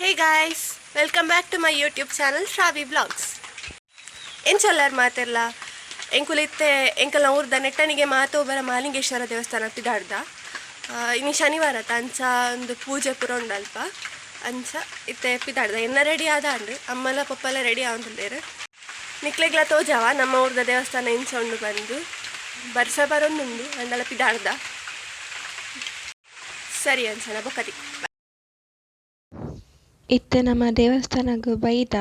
Hey guys, welcome back to my YouTube channel Shravi Vlogs. ಎಂಚೊಲ್ಲಾರ್ ಮಾತೆರ್ಲ ಎಂಕುಲು ಇತ್ತೆ ಎಂಕಲ್ನ ಊರ್ದ ನೆಟ್ಟಣಿಗೆ ಮಾತೋಬರ ಮಾಲಿಂಗೇಶ್ವರ ದೇವಸ್ಥಾನ ಪಿದಾಡ್ದ. ಇನಿ ಶನಿವಾರ ಅಂಚ ಒಂದು ಪೂಜೆ ಪೂರ ಉಂಡಲ್ಪ ಅಂಚ ಇತ್ತೆ ಪಿದಾಡ್ದ. ಎನ್ನ ರೆಡಿ ಆದಾಂಡ್, ಅಮ್ಮಲ ಪಪ್ಪಲ ರೆಡಿ ಆವೊಂದುಲ್ಲೆರ್. ನಿಕ್ಲೆಗ್ಲ ತೋಜಾವ ನಮ್ಮ ಊರ್ದ ದೇವಸ್ಥಾನ ಇಂಚ ಉಂಡು ಬಂದು. ಬರ್ಸ ಬರೊಂದುಂಡು ಅಂಡಲ ಪಿದಾಡ್ದ. ಸರಿ ಅಂಚನ ಬೊಕ್ಕ. ಇತ್ತೆ ನಮ್ಮ ದೇವಸ್ಥಾನಗ್ ಬೈದ.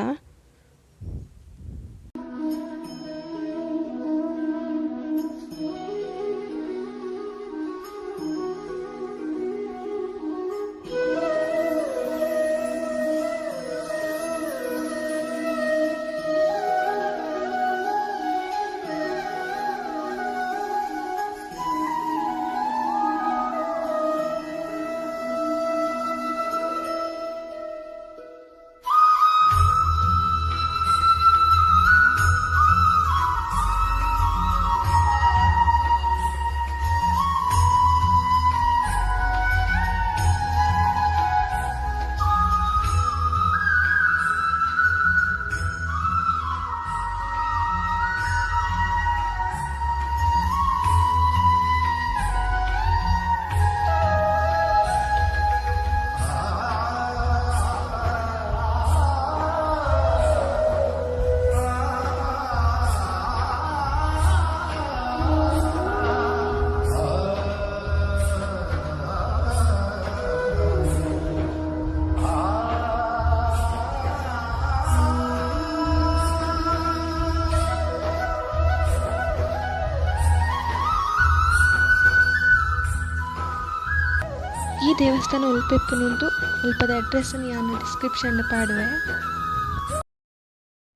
ಈ ದೇವಸ್ಥಾನ ಒಲ್ಪ ಇಪ್ಪುನುಂದು ಒಲ್ಪದ ಅಡ್ರೆಸ್ ಯಾನ್ ಡಿಸ್ಕ್ರಿಪ್ಷನ್ ಪಾಡುವೆ.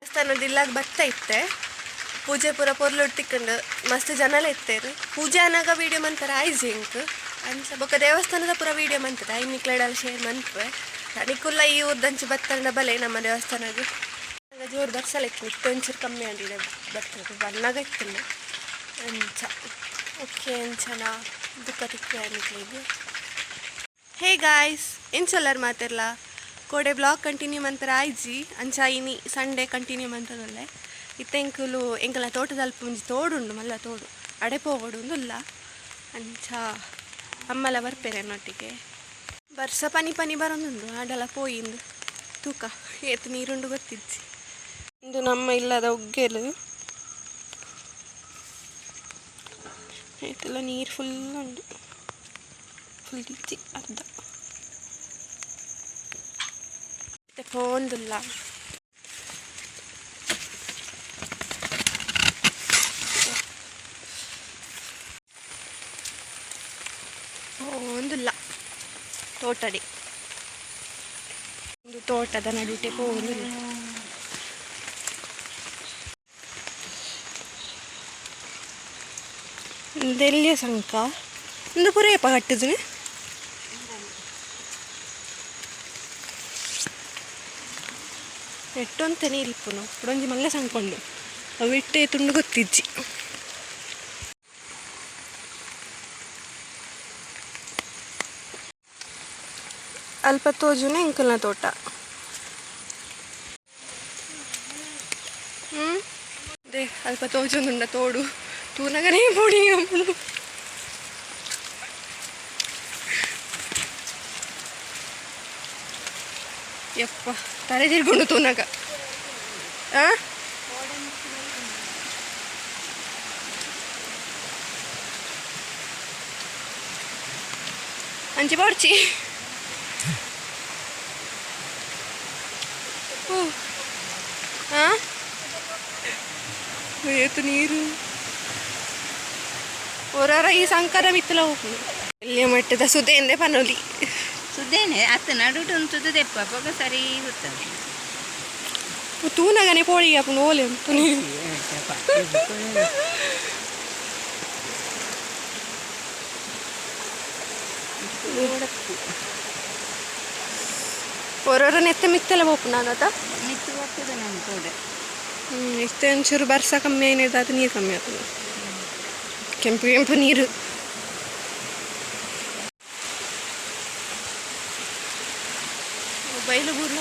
ದೇವಸ್ಥಾನದ ಇಲ್ಲಾಗ ಬತ್ತ ಇತ್ತೆ. ಪೂಜೆ ಪೂರ ಪೊರ್ಲುಡ್ ತಿಕ್ಕಂಡು, ಮಸ್ತ್ ಜನಲ ಇತ್ತೇರು. ಪೂಜೆ ಅನಾಗ ವೀಡಿಯೋ ಮಂತರ ಆಯ್ಜಿ ಎಂಕ್. ಅಂಚ ಬೊಕ್ಕ ದೇವಸ್ಥಾನದ ಪೂರ ವೀಡಿಯೋ ಮಂತದ ಐನ್ ನಿಕ್ಲೆಡಲ ಶೇರ್ ಮನ್ಪುವೆ. ನಿಕುಲ್ಲ ಈ ಊರ್ದಂಚಿ ಬತ್ತಂಡ ಬಲೆ ನಮ್ಮ ದೇವಸ್ಥಾನಗ್. ಜೋರು ಬರ್ಸಲ ಇತ್ತು, ಇತ್ತೆ ಒಂಚೂರು ಕಮ್ಮಿ ಆಗಿದೆ ಬರ್ತದೆ, ಬನ್ನಾಗ ಇತ್ತಿಲ್ಲ ಅಂಚ. ಓಕೆ, ಅಂಚನ ಬುಕ್ಕ ತಿಕ್ಕುವೆ ನಿಕ್ಲೆಗ್. ಹೇ ಗಾಯ್ಸ್, ಎಂಚೊಲ್ಲರ್ ಮಾತೆರ್ಲ? ಕೋಡೆ ಬ್ಲಾಗ್ ಕಂಟಿನ್ಯೂ ಮಂತರ ಆಯ್ಜಿ, ಅಂಚ ಇನಿ ಸಂಡೇ ಕಂಟಿನ್ಯೂ ಮಂತದೊಲ್ಲೆ. ಇತ್ತೆ ಎಂಕುಲು ಎಂಕಲ್ನ ತೋಟದಲ್ಪ ಒಂಜಿ ತೋಡುಂಡು, ಮಲ್ಲ ತೋಡು, ಅಡೆ ಪೋವೊಡು ಉಂದುಲ್ಲ. ಅಂಚ ಅಮ್ಮಲ ಬರ್ಪೆರೆ ನೊಟ್ಟಿಗೆ. ಬರ್ಸ ಪನಿ ಪನಿ ಬರೊಂದುಂಡು, ಆಡಲ ಪೋಯಿಂದು ತೂಕ ಏತ್ ನೀರುಂಡು ಗೊತ್ತಿಜ್ಜಿ. ಇಂದು ನಮ್ಮ ಇಲ್ಲದ ಉಗ್ಗೆಲು, ಏತೆಲ್ಲ ನೀರು ಫುಲ್ ಉಂಡು, ಫುಲ್ ಇಜ್ಜಿ ಅರ್ಧ. ಇತ್ತೆ ಪೋಂದುಲ್ಲ. ಪೋಂದುಲ್ಲ ತೋಟಡೆ. ಒಂದು ತೋಟದ ನಡುಟೆ ಪೋಂದುಲ್ಲ. ದೆಲ್ಯ ಸಂಕ ಒಂದು ಪೂರ ಏಪ ಕಟ್ಟಿದ್ನಿ. ಎಟ್ಟೊಂತೆ ನೀರು ಇಪ್ಪುನು. ಒಂಜಿ ಮಲ್ಲ ಸಂಕೊಂಡು ಅವು ಇಟ್ಟೆ ತುಂಡು ಗೊತ್ತಿಜ್ಜಿ. ಅಲ್ಪ ತೋಜುನೆ ಎಂಕಲ್ನ ತೋಟ. ಹ್ಮ್ they ಅಲ್ಪ ತೋಜೊಂದುಂಡ ತೋಡು. ತೂನಗನೇ ಪೋಡಿ ಅಪ್ಪುನು. ಯಪ್ಪ, ತಲೆ ತಿರ್ಕೊಂಡು ತೂನಗ. ಆ ಅಂಚಿ ಪೋಡ್ಚಿ. ಓ ಆ ಏತು ನೀರು. ಒರಾರ ಈ ಸಂಕದ ಮಿತ್ತಲ ಹೋಗ್ನು. ಎಲ್ಲಿಯ ಮಟ್ಟದ ಸುದೆ ಎಂದೇ ಪನೊಲಿ. ಸುದೇನೆ ಅತ್ತ ನಡುಟು ಒಂದು ಸುದು ದೆಪ್ಪ ಅಪಗ ಸರಿ ಗೊತ್ತದೆ. ತೂನಗನೆ ಪೋಳಿ ಅಪ್ಪುನು ಓಲೆ ಉಂಟು ನೀರು. ಒರೊರ ನೆತ್ತ ಮಿತ್ತಲ ಪೋಪುನ ಅದ. ಮಿತ್ತು ಹೋಗ್ತದೆ ನಾನು ತೋಡೆ. ಇತ್ತೆ ಒಂಚೂರು ಬರ್ಸ ಕಮ್ಮಿ ಆಯ್ತು, ನೀರು ಕಮ್ಮಿ ಆಗ್ತದೆ. ಕೆಂಪು ಕೆಂಪು ನೀರು. ಬೈಲು ಬೂರ್ನ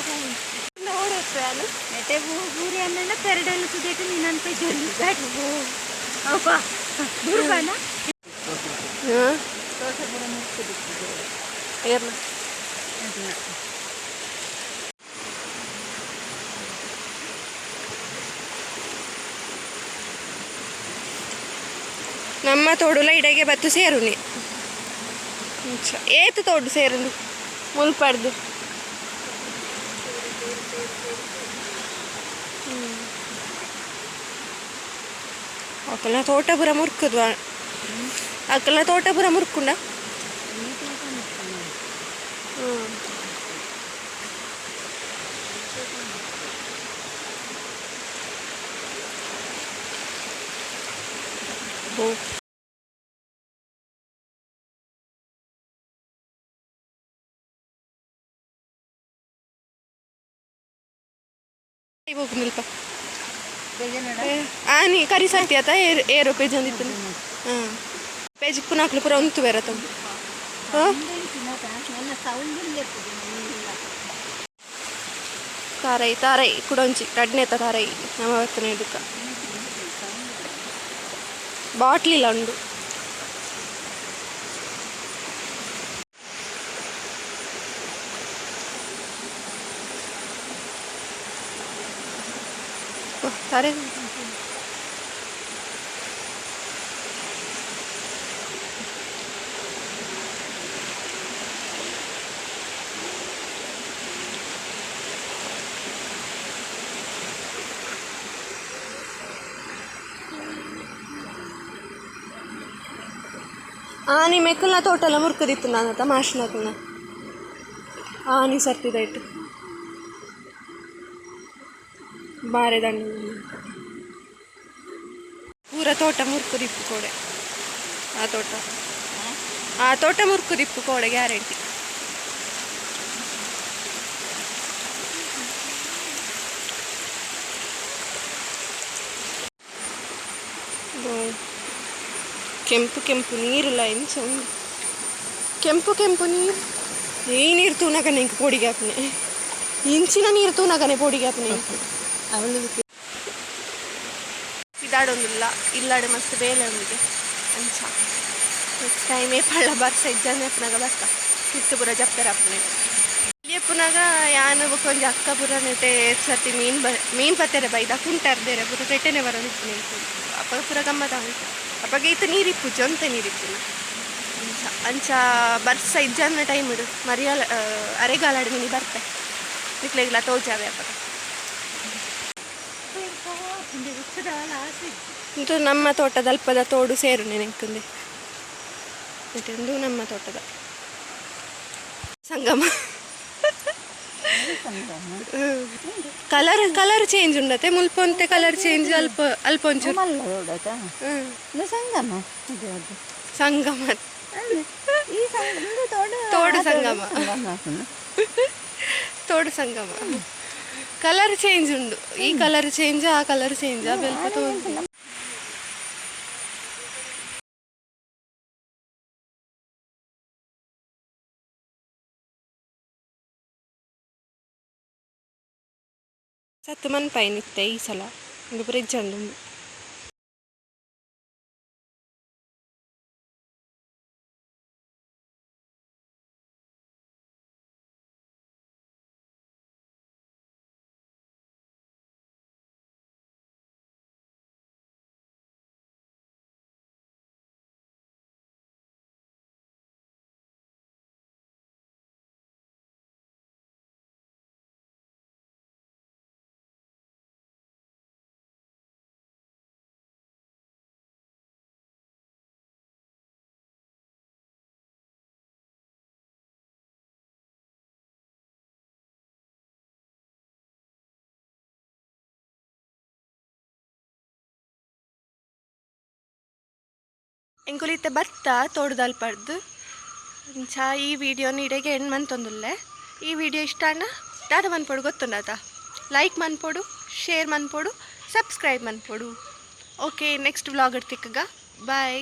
ಓಡುತ್ತೆ ನಾನು. ನೆಟೆ ಬೂರಿ ಅನ್ನಂಡ ಪೆರಡಲ್ಲಿ ಸುದೇಟು ನೀನು ಅನ್ಪೈತಿ ಅಪ್ಪ ಬೂರ್ಬಾನ. ಹಾಂ, ಏರ್ನ. ನಮ್ಮ ತೋಡುಲ ಇಡೆಗೆ ಬತ್ತು ಸೇರುನಿ. ಏತು ತೋಡು ಸೇರುಂಡು ಮುಲ್ಪಡ್ದು. ಅಕಲ್ನ ತೋಟ ಪೂರ ಮುರ್ಕುದ್ವಾ? ಅಕಲ್ನ ತೋಟ ಪೂರ ಮುರ್ಕುಂಡ. ಓ ಹೋಗು. ಆನಿ ಕರಿ ಸರ್ತಿ ಆತ ಏರ್ ಏರೋ ಪೇಜ್ ಅಂದಿತ್ತು. ಹಾಂ, ಪೇಜ್ ಪುನಾಕ್ಲು ಪೂರ ಉಂತು ಬೇರೆ ತಮ್ಮ. ಹಾಂ, ತಾರೈ ತಾರೈ ಕುಡೊಂಚಿ ರಡ್ನೇತ ತಾರೈ ನಮ್ಮ ಬರ್ತನೆ. ಇದಕ್ಕ ಬಾಟ್ಲಿಲ್ಲ ಉಂಡು. ತಾರೆ. ಆನಿ ಮೆಕ್ಕಲ್ನ ತೋಟಲ ಮುರ್ಕದಿತ್ತು ನಾನತ ಮಾಷ್ನಕಲ್ನ ಆನಿ ಸರ್ತಿದಾಯ್ತು ಬಾರೆ ದಂಡ ಪೂರ ತೋಟ ಮುರ್ಕುದಿಪ್ಪು ಕೋಡೆ. ಆ ತೋಟ, ಆ ತೋಟ ಮುರ್ಕುದಿಪ್ಪು ಕೋಡೆ, ಗ್ಯಾರಂಟಿ. ಕೆಂಪು ಕೆಂಪು ನೀರುಲ್ಲ ಎಂಚ ಉಂಡು ಕೆಂಪು ಕೆಂಪು ನೀರು. ಈ ನೀರು ತೂನಗನೆ ಇಂಕ್ ಪೋಡಿಗೆ ಆಪುನೆ. ಇಂಚಿನ ನೀರು ತೂನಗನೆ ಪೋಡಿಗೆ ಆಪುನೆ. ಅವಳು ಇದಾಡೊಂದಿಲ್ಲ ಇಲ್ಲಾಡೆ ಮಸ್ತ್ ಬೇಲೆ ಉಂಡಿಗೆ. ಅಂಚ ನೆಕ್ಸ್ಟ್ ಟೈಮ್ ಏಪಳ್ಳ ಬರ್ಸ ಇಜ್ಜಂದೆ ಅಪ್ಪನಾಗ ಬರ್ತ ಕಿತ್ತು ಪೂರ ಜಪ್ಪೆರ ಅಪ್ಪನೆ. ಇಲ್ಲಿ ಪುನಗ ಯಾನ್ ಬೊಕ ಒಂಜಿ ಅಕ್ಕ ಪೂರ ನೆಟೆ ಸರ್ತಿ ಮೀನ್ ಬ ಮೀನ್ ಪತ್ತೆರೆ ಬೈದ ಕುಂಟರ್ದೇರೆ ಪೂರ ನೆಟ್ಟೆನೆ ಬರೋದಿಪ್ಪುನೆ. ಅಪ್ಪಗ ಪೂರ ಗಮ್ಮತ್ ಆಗುಂಟು. ಅಪ್ಪಗ ಈತ ನೀರಿಪ್ಪುಜಿ, ಒಂತೆ ನೀರಿಪ್ಪುನ. ಅಂಚ ಅಂಚ ಬರ್ಸ ಇಜ್ಜಂದ ಟೈಮ್ ಇಡು ಮರಿಯಾಲ ಅರೆಗಾಲಾಡು ಮಿನಿ ಬರ್ತೆ, ನಿಕ್ಲೆಗ್ಲ ತೋಜಾವೆ ಅಪ್ಪಗ. ಇದು ನಮ್ಮ ತೋಟದ ಅಲ್ಪದ ತೋಡು ಸೇರು ನೆನಕುಂದೆ. ಒಂದು ನಮ್ಮ ತೋಟದ ಸಂಗಮ. ಕಲರ್ ಕಲರ್ ಚೇಂಜ್ ಉಂಡತೆ. ಮುಲ್ಪ ಒಂತೆ ಕಲರ್ ಚೇಂಜ್, ಅಲ್ಪ ಅಲ್ಪ ಒಂಚೂರು. ಮಲ್ಲ ರೋಡತ. ಇದು ಸಂಗಮ ಇದು ಅದು. ಸಂಗಮ. ಅಲ್ಲ, ಈ ಸಂಗಮ ಇದು ತೋಡು. ತೋಡು. ಆ ತೋಡು. ಸಂಗಮ. ಸಂಗಮ ಹಾಕುನು. ತೋಡು ಸಂಗಮ. ಕಲರ್ ಚೇಂಜ್ ಉಂಡು. ಈ ಕಲರ್ ಚೇಂಜ್, ಆ ಕಲರ್ ಚೇಂಜ್, ಆ ಬೆಲ್ಪ ತೋಡು. ಸತ್ತು ಮನ್ಪಾಯಿನಿತ್ತೆ ಈ ಸಲ ಒಂದು ಬ್ರಿಡ್ಜ್ ಉಂಡು. ಎಂಕುಲು ಇತ್ತೆ ಬತ್ತ ತೋಡುದಲ್ಪಡ್ದು. ಅಂಚ ಈ ವಿಡಿಯೋನ ಇಡೆಗೆ ಎಂಡ್ ಮಂತೊಂದುಲ್ಲೆ. ಈ ವಿಡಿಯೋ ಇಷ್ಟ ಅಣ್ಣ ದಾದ ಮನ್ಪೊಡು ಗೊತ್ತುಂಡಾತ? ಲೈಕ್ ಮನ್ಪೊಡು, ಶೇರ್ ಮನ್ಪೊಡು, ಸಬ್ಸ್ಕ್ರೈಬ್ ಮನ್ಪೊಡು. ಓಕೆ, ನೆಕ್ಸ್ಟ್ ವ್ಲಾಗ್ ತಿಕ್ಕಗ. ಬಾಯ್.